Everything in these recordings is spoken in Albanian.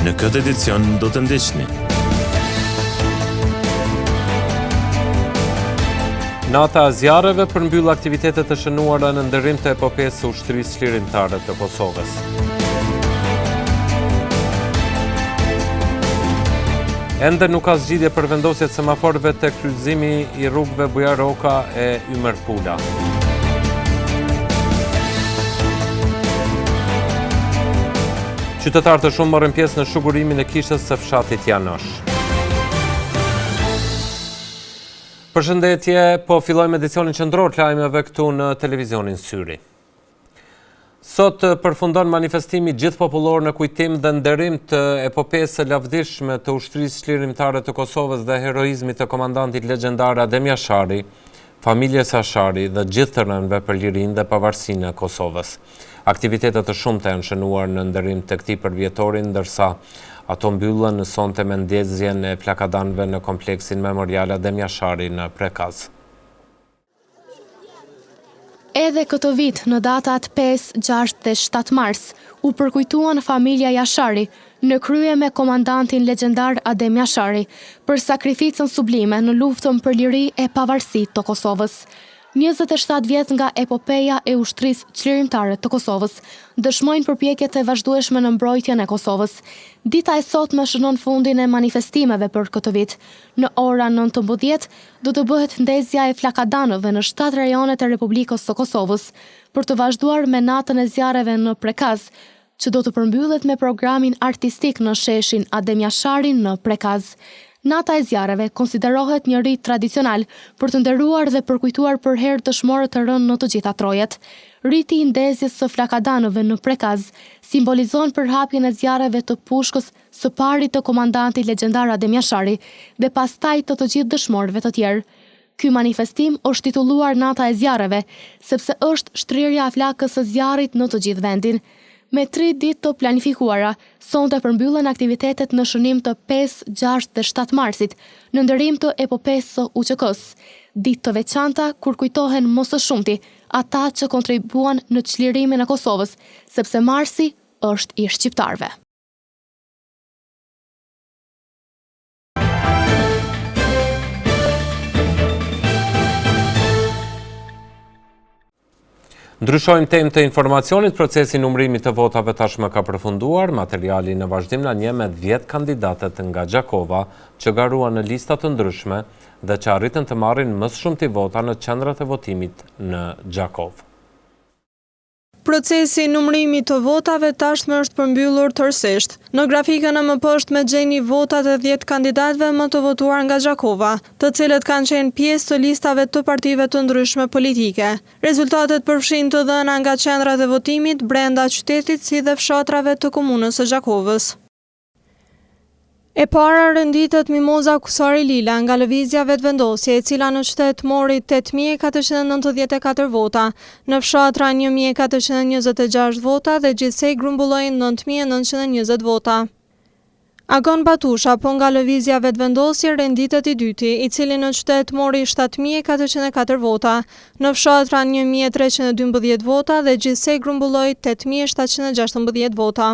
Në këtë edicion do të ndiqni. Nata e zjarreve përmbyll aktivitetet e shënuara në nderim të epopesë së Ushtrisë Çlirimtare të Kosovës. Ende nuk ka zgjidhje për vendosje të semaforëve te kryqëzimi i rrugëve Bujar Roka e Ymer Pula. Qytetarë të shumtë morën pjesë në shugurimin e kishës së fshatit Janosh. Përshëndetje, po fillojmë edicionin qendror të lajmeve këtu në televizionin Syri. Sot përfundon manifestimi gjithëpopullor në kujtim dhe nderim të epopesë së lavdishme të Ushtrisë Çlirimtare të Kosovës dhe heroizmit të komandantit legjendar Adem Jashari, familjes Jashari dhe gjithë të rënëve për lirinë dhe pavarësinë e Kosovës. Aktivitete të shumta janë shënuar në nderim të këtij përvjetori, ndërsa ato mbyllen sonte me ndezjen e flakadanëve në kompleksin memorial Adem Jashari në Prekaz. Edhe këtë vit, në datat 5, 6 dhe 7 mars, u përkujtuan familja Jashari, në krye me komandantin legjendar Adem Jashari, për sakrificën sublime në luftën për liri e pavarësi të Kosovës. 27 vjet nga epopeja e Ushtrisë Çlirimtare të Kosovës, dëshmojnë përpjekjet e vazhdueshme në mbrojtjen e Kosovës. Dita e sotme shënon fundin e manifestimeve për këtë vit. Në ora 19, do të bëhet ndezja e flakadanëve në shtatë rajonet e Republikës së Kosovës, për të vazhduar me Natën e Zjarreve në Prekaz, që do të përmbyllet me programin artistik në sheshin Adem Jashari në Prekaz. Nata e Zjarreve konsiderohet një rit tradicional për të nderuar dhe përkujtuar përherë dëshmorët e rënë në të gjitha trojet. Riti i ndezjes së flakadanëve në Prekaz simbolizon përhapjen e zjarreve të pushkës së pari të komandantit legjendar Adem Jashari dhe pastaj të të gjithë dëshmorëve të tjerë. Ky manifestim është titulluar Nata e Zjarreve, sepse është shtrirja e flakës së zjarrit në të gjithë vendin. Me tri ditë të planifikuara, sonte përmbyllen aktivitetet në shënim të pesë, gjashtë dhe shtatë marsit, në nderim të epopesë së UÇK-së. Ditë të veçanta kur kujtohen më së shumti ata që kontribuan në çlirimin e Kosovës, sepse marsi është i shqiptarëve. Ndryshojmë temë të informacionit, procesi i numërimit të votave tashmë ka përfunduar, materiali në vazhdim na njeh me 10 kandidatët nga Gjakova që garuan në lista të ndryshme dhe që arritën të marrin më së shumti vota në qendrat e votimit në Gjakovë. Procesi i numërimit të votave tashmë është përmbyllur tërësisht. Në grafikën e mëposhtme gjeni votat e dhjetë kandidatëve më të votuar nga Gjakova, të cilët kanë qenë pjesë të listave të partive të ndryshme politike. Rezultatet përfshijnë të dhëna nga qendrat e votimit brenda qytetit si dhe fshatrave të komunës së Gjakovës. E para renditet Mimoza Kusari Lila nga Lëvizja Vetëvendosje, e cila në qytet mori 8494 vota, në fshatra 1426 vota dhe gjithsej grumbulloi 9920 vota. Agon Batusha, po nga Lëvizja Vetëvendosje renditet i dyti, i cili në qytet mori 7404 vota, në fshatra 1312 vota dhe gjithsej grumbulloi 8716 vota.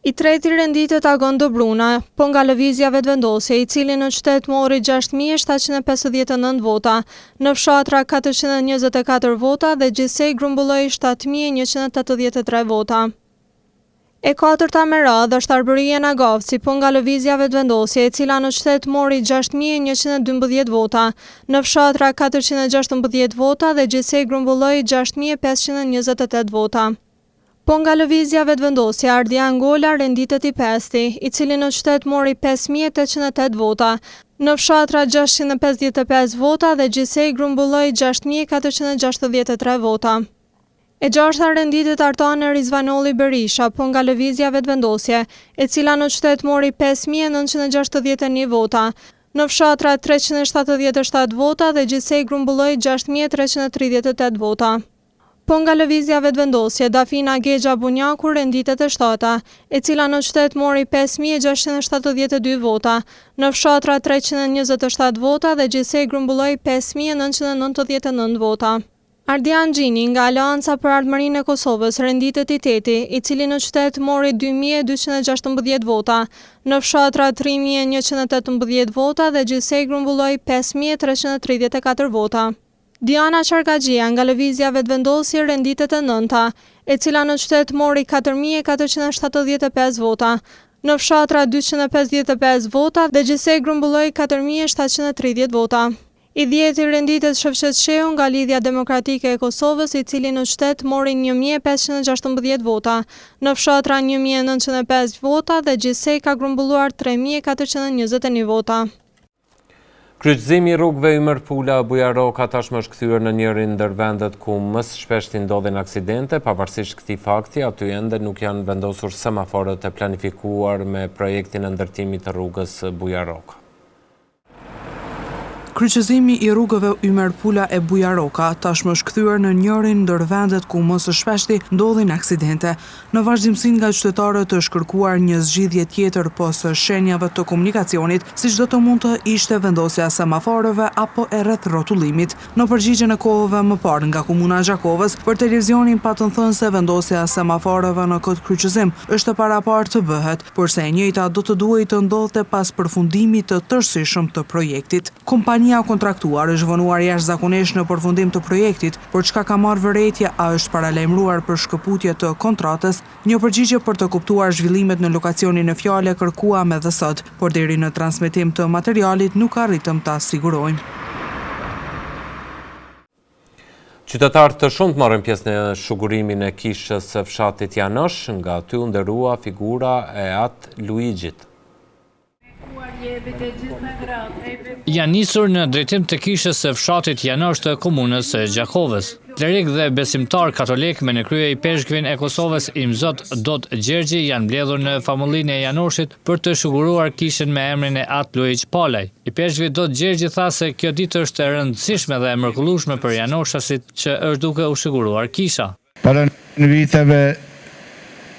I treti renditet Agon Dobruna, po nga Lëvizja Vetëvendosje, i cili në qytet mori 6759 vota, në fshatra 424 vota dhe gjithsej grumbulloi 7183 vota. E katërta me radhë është Arbërie Nagavci, po nga Lëvizja Vetëvendosje, e cila në qytet mori 6112 vota, në fshatra 416 vota dhe gjithsej grumbulloi 6528 vota. Po nga Lëvizja Vetëvendosje, Ardian Gola renditet i pesti, i cili në qytet mori 5808 vota, në fshatra 655 vota dhe gjithsej grumbulloi 6463 vota. E gjashta renditet Artane Rizvanolli Berisha, po nga Lëvizja Vetëvendosje, e cila në qytet mori 5961 vota, në fshatra 377 vota dhe gjithsej grumbulloi 6338 vota. Po nga Lëvizja Vetëvendosje, Dafina Gexha Bunjaku renditet e shtata, e cila në qytet mori 5672 vota, në fshatra 327 vota dhe gjithsej grumbulloi 5999 vota. Ardian Gjini nga Aleanca për Ardhmërinë e Kosovës renditet i teti, i cili në qytet mori 2216 vota, në fshatra 3118 vota dhe gjithsej grumbulloi 5334 vota. Diana Çarkaxhia nga Lëvizja Vetëvendosje renditet e nënta, e cila në qytet mori 4475 vota, në fshatra 255 vota dhe gjithsej grumbulloi 4730 vota. I dhjeti renditet Shefqet Shehu nga Lidhja Demokratike e Kosovës i cili në qytet mori 1516 vota, në fshatra 1905 vota dhe gjithsej ka grumbulluar 3421 vota. Kryqëzimi i rrugëve Ymer Pula Bujar Roka tashmë është kthyer në njërin ndër vendet ku më së shpeshti ndodhin aksidente, pavarësisht këtij fakti, aty ende nuk janë vendosur semaforët e planifikuar me projektin e ndërtimit të rrugës Bujar Roka. Kryqëzimi i rrugëve Ymer Pula e Bujar Roka tashmë është kthyer në njërin ndër vendet ku më së shpeshti ndodhin aksidente. Në vazhdimësi nga qytetarët është kërkuar një zgjidhje tjetër pos shenjave të komunikacionit, siç do të mund të ishte vendosja e semaforëve apo e rrethrrotullimit. Në përgjigjen e kohëve më parë nga Komuna e Gjakovës, për televizionin patën thënë se vendosja e semaforëve në këtë kryqëzim është e paraparë të bëhet, por se e njëjta do të duhej të ndodhte pas përfundimit të tërësishëm të projektit. Kompania e kontraktuar është vonuar jashtëzakonisht në përfundim të projektit, për çka ka marrë vërejtje a është paralajmëruar për shkëputje të kontratës, një përgjigje për të kuptuar zhvillimet në lokacionin në fjalë e kërkuam edhe sot, por deri në transmetim të materialit nuk arritëm ta sigurojmë. Qytetarë të shumtë morën pjesë në shugurimin e kishës së fshatit Janosh, nga aty u nderua figura e At Luigjit. Janë nisur në drejtim të kishës së fshatit Janosh të komunës së Gjakovës. Klerikë dhe besimtarë katolikë me në krye ipeshkvin e Kosovës Imzot Dodë Gjergji janë mbledhur në famullinë e Janoshit për të shuguruar kishën me emrin e At Luigj Palaj. Ipeshkvi Dodë Gjergji tha se kjo ditë është e rëndësishme dhe e mrekullueshme për janoshasit që është duke u shuguruar kisha. Para në viteve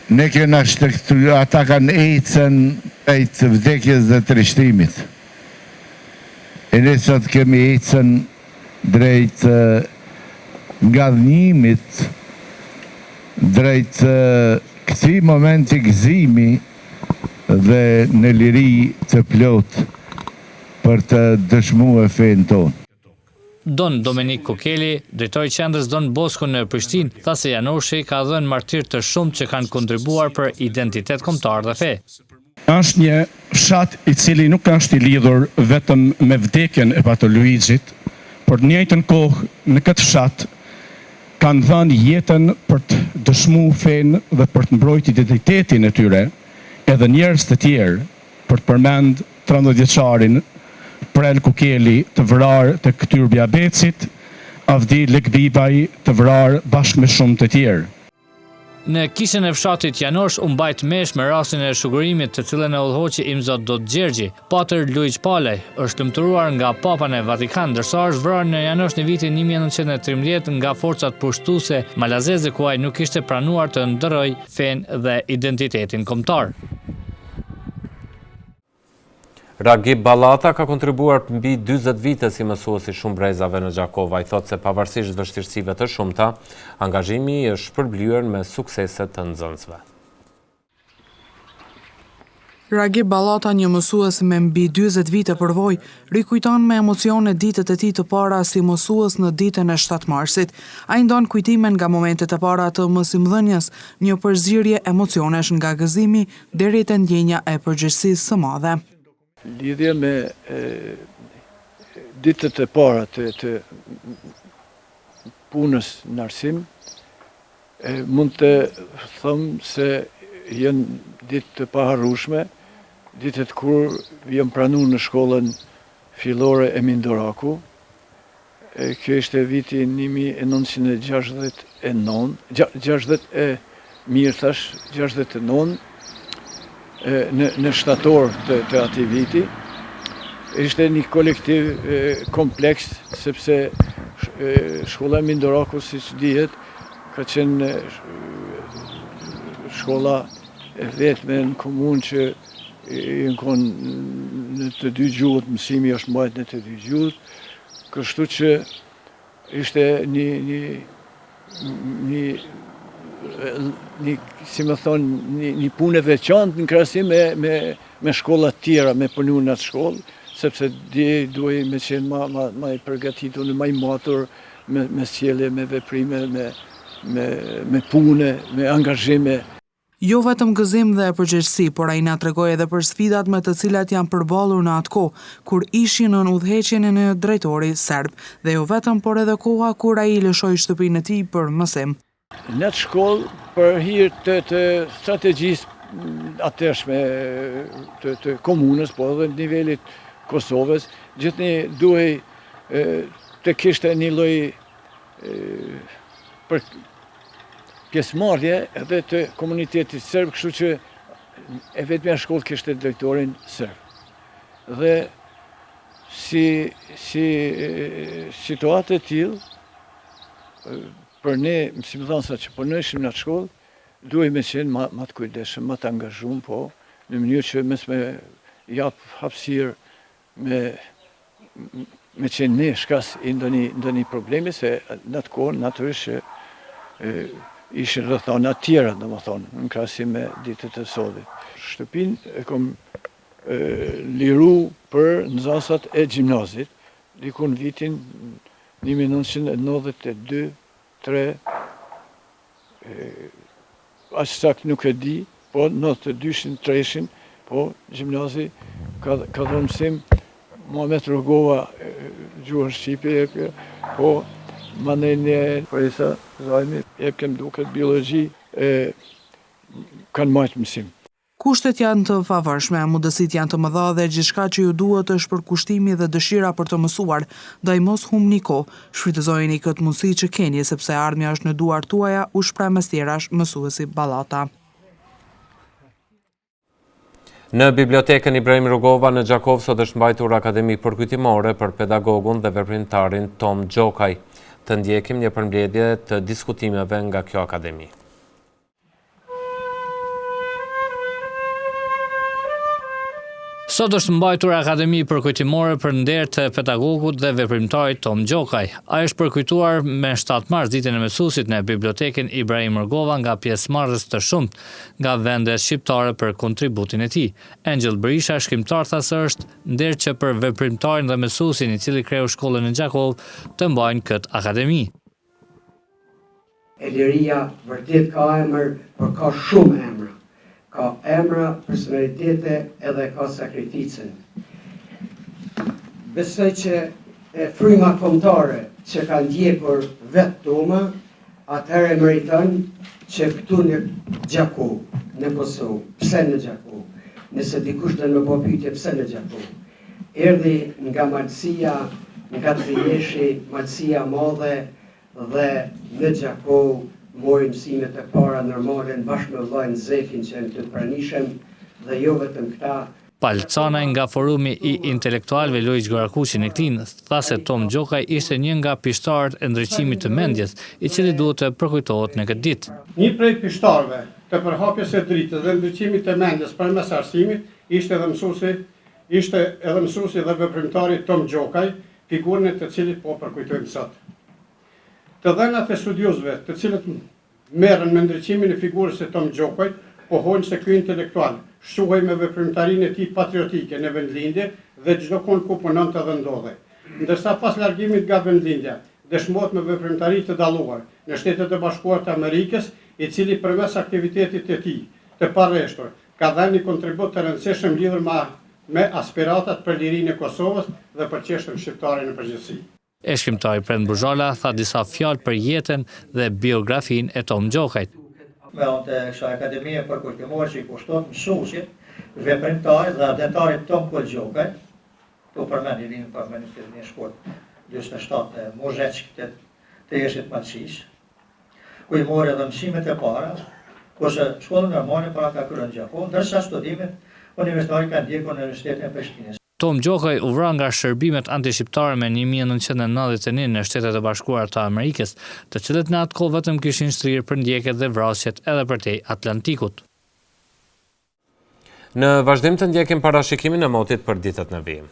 ne kena shtegtu, ata kanë ecën drejt vdekjes dhe trishtimit. E ne sot kemi ecën drejt ngadhnjimit, drejt këtij momenti gëzimi dhe në liri të plotë për të dëshmue fenë tonë. Don Domenik Kukeli, drejtor i Qendrës Don Bosko në Prishtinë, tha se Janoshi ka dhënë martirë të shumtë që kanë kontribuar për identitet kombëtar dhe fe. Është një fshat i cili nuk është i lidhur vetëm me vdekjen e Patër Luigjit, por në njëjtën kohë në këtë fshat kanë dhënë jetën për të dëshmu fenë dhe për të mbrojtë identitetin e tyre edhe njerëz të tjerë, për të përmend 13 vjeçarin Prel Kukeli të vrarë tek Tyrbja e Becit, Avdi Lekbibaj të vrarë bashkë me shumë të tjerë. Në kishën e fshatit Janosh u mbajt meshë me rastin e shugurimit të cilën e udhëhoqi Imzot Dodë Gjergji. Patër Luigj Palaj është lumturuar nga Papa në Vatikan, ndërsa është vrarë në Janosh në vitin 1913 nga forcat pushtuese malazeze ku ai nuk kishte pranuar të ndërrojë fenë dhe identitetin kombëtar. Ragip Ballata ka kontribuar mbi 40 vite si mësues i shumë brezave në Gjakovë. Ai thotë se pavarësisht vështirësive të shumta, angazhimi është shpërblyer me suksese të nxënësve. Ragip Ballata, një mësues me mbi 40 vite përvojë, rikujton me emocione ditët e tij të para si mësues në ditën e 7 marsit. Ai ndan kujtime nga momentet e para të mësimdhënies, një përzierje emocionesh nga gëzimi deri te ndjenja e përgjegjësisë së madhe. Lidhje me ditët e para të, të punës në arsim, mund të them se janë ditë të paharrueshme, ditët kur jam pranu në shkollën fillore Emin Duraku, Kjo ishte viti 1969, 60 e mirë thash, 69, në, në shtator të, të atij viti. Ishte një kolektiv kompleks, sepse shkolla Emin Duraku, siç dihet, ka qenë shkolla e vetme në komunë që janë konë në të dy gjuhët, mësimi është mbajt në të dy gjuhët, Kështu që Ishte një, një, një, një si me thonë, një, një punë e veçantë në krahasim me, me, me shkollat tjera, me punu në atë shkollë, sepse di duhej me qenë ma, ma, ma i përgatitur, ma i matur, me, me sjellje, me veprime, me, me, me pune, me angazhime. Jo vetëm gëzim dhe përgjegjësi, por ai na tregoi edhe për sfidat me të cilat janë përballur në atë kohë, kur ishin nën udhëheqjen e një drejtori serb. Dhe jo vetëm, por edhe koha kur ai lëshoi shtëpinë e tij për mësim. Në atë shkollë, për hir të të strategjisë atëhershme të të komunës, po edhe nivelit Kosovës, gjithnjë duhej të kishte një lloj për pjesëmarrje edhe të komunitetit serb, kështu që e vetmja shkollë kishte drejtorin serb. Dhe si, si situatë e tillë, për ne mësimdhënësat që punojshim në atë shkollë, duhej me qenë ma, ma të kujdesshëm, ma të angazhum, po, në mënyrë që mos me jap hapësirë me me qenë ne shkas i ndonjë ndonjë problemi se në atë kohë natyrisht që ishin rrethana të tjera, domethënë, në krahasim me ditët e sodit. Shtëpinë e kom liru për nxënësat e gjimnazit, diku në vitin 1992, 3, Aq saktë nuk e di, po 92-shin, 3-shin, po gjimnazi ka ka dhënë mësim Muhamet Rugova gjuhën shqipe jepke, po mandej një Presa Zajmi jepke më duket biologji e kanë majtë mësim. Kushtet janë të favorshme, mundësitë janë të mëdha dhe gjithçka që ju duhet është përkushtimi dhe dëshira për të mësuar, ndaj mos humbni kohë, shfrytëzojeni këtë mundësi që keni, sepse e ardhmja është në duart tuaja, u shpreh mes tjerash mësuesi Ballata. Në Bibliotekën Ibrahim Rugova në Gjakovë sot është mbajtur akademi përkujtimore për pedagogun dhe veprimtarin Tom Gjokaj. Të ndjekim një përmbledhje të diskutimeve nga kjo akademi. Sot është mbajtur Akademi Përkujtimore për nder të pedagogut dhe veprimtarit Tom Gjokaj. Ai është përkujtuar me 7 mars ditën e mësuesit në Bibliotekën Ibrahim Rugova nga pjesëmarrës të shumtë nga vendet shqiptare për kontributin e tij. Engjëll Berisha, shkrimtar tha se është nder që për veprimtarin dhe mësuesin i cili kreu shkollën në Gjakovë të mbajnë këtë akademi. E liria vërtet ka emër, por ka shumë emra. Ka emra, personalitete edhe ka sakrificën. Besoj që e fryma kombëtare që ka ndjekur vetë Toma, atëherë e meriton që këtu në Gjakovë, në Kosovë, pse në Gjakovë? Nëse dikush do me bo pyetje pse në Gjakovë? Erdhi nga Malësia, nga Trineshi, Malësia e Madhe, dhe në Gjakovë mori mësimet e para normale bashkë me vëllain Zefin që janë këtu të pranishëm dhe jo vetëm këta. Pal Canaj nga Forumi i Intelektualëve Luigj Gurakuqi në Klinë, tha se Tom Gjokaj ishte një nga pishtarët e ndriçimit të mendjes, i cili duhet të përkujtohet në këtë ditë. Një prej pishtarëve të përhapjes së dritës dhe ndriçimit të mendjes përmes arsimit ishte edhe mësuesi ishte edhe mësuesi dhe veprimtari Tom Gjokaj, figurën e të cilit po përkujtojmë sot. Të dhënat e studiuesve, të cilët merren me ndriçimin e figurës së Tom Gjokajt, pohojnë se ky intelektual shquhej me veprimtarinë e tij patriotike në vendlindje dhe çdokund ku punonte dhe ndodhej. Ndërsa pas largimit nga vendlindja, dëshmohet me veprimtari të dalluar në Shtetet e Bashkuara të Amerikës, i cili përmes aktivitetit të tij të pareshtur ka dhënë një kontribut të rëndësishëm lidhur me me aspiratat për lirinë e Kosovës dhe për çështjen shqiptare në përgjithësi. E shkrimtari Prend Buzhala tha disa fjalë për jetën dhe biografinë e Tom Gjokajt. Me anë të kësaj akademie përkujtimore që i kushtohet mësuesit, veprimtarit dhe atdhetarit Tom Kol Gjokaj, këtu përmend i lindur pas më 21 shkurt 47 në Muzheq të Trieshit të Malësisë, ku i mori edhe mësimet e para, kurse shkollën normale pra ka kryer në Gjakovë, ndërsa studimet universitare ka ndjekur në Universitetin e Prishtinës. Tom Gjokaj u vra nga shërbimet antishqiptare me 1991 në Shtetet e Bashkuara të Amerikës, të cilët në atë kohë vetëm kishin shtrirë përndjekjet dhe vrasjet edhe përtej Atlantikut. Në vazhdim të ndjekim parashikimin e motit për ditët në vijim.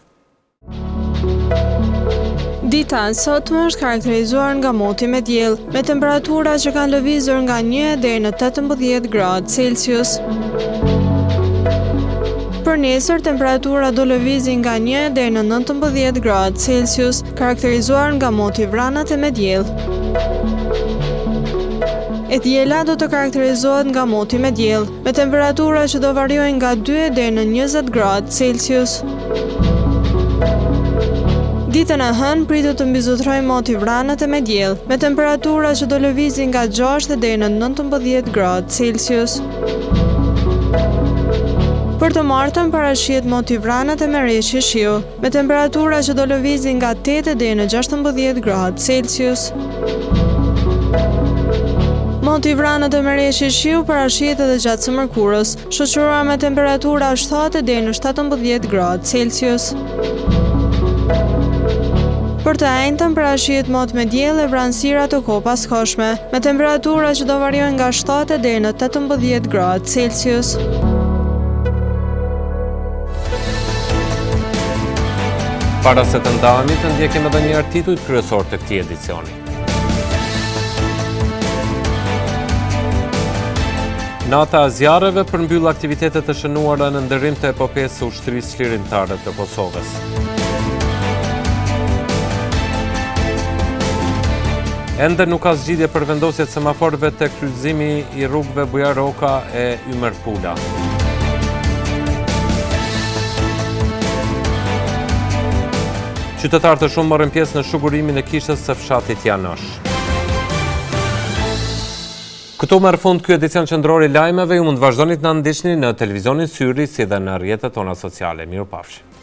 Dita e sotme është karakterizuar nga moti me diell, me temperatura që kanë lëvizur nga 1 deri në 18 gradë Celsius. Për nesër, temperatura do lëvizin nga 1 deri në 19 gradë Celsius, karakterizuar nga moti i vranët e me diell. E diela do të karakterizohet nga moti me diell, me temperatura që do variojnë nga 2 deri në 20 gradë Celsius. Ditën e hënë pritet të mbizotërojë mot i vranët e me diell, me temperatura që do lëvizin nga 6 deri në 19 gradë Celsius. Për të martën parashihet mot i vranët e me reshje shiu, me temperatura që do lëvizin nga 8 deri në 16 gradë Celsius. Mot i vranët e me reshje shiu parashihet edhe gjatë së mërkurës, shoqëruar me temperatura 7 deri në 17 gradë Celsius. Për të enjten parashihet mot me diell e vranësira të kohëpaskohshme, me temperatura që do variojnë nga 7 deri në 18 gradë Celsius. Para se të ndahemi, të ndjekim edhe një herë titujt kryesorë të këtij edicioni. Nata e zjarreve përmbyll aktivitetet e shënuara në nderim të epopesë së Ushtrisë Çlirimtare të Kosovës. Ende nuk ka zgjidhje për vendosje të semaforëve te kryqëzimi i rrugëve Bujar Roka e Ymer Pula. Qytetarë të shumtë morën pjesë në shugurimin e kishës së fshatit Janosh. Këtu merr fund ky edicion qendror i lajmeve, ju mund të vazhdoni të na ndiqni në televizionin Syri si dhe në rrjetet tona sociale. Mirupafshim.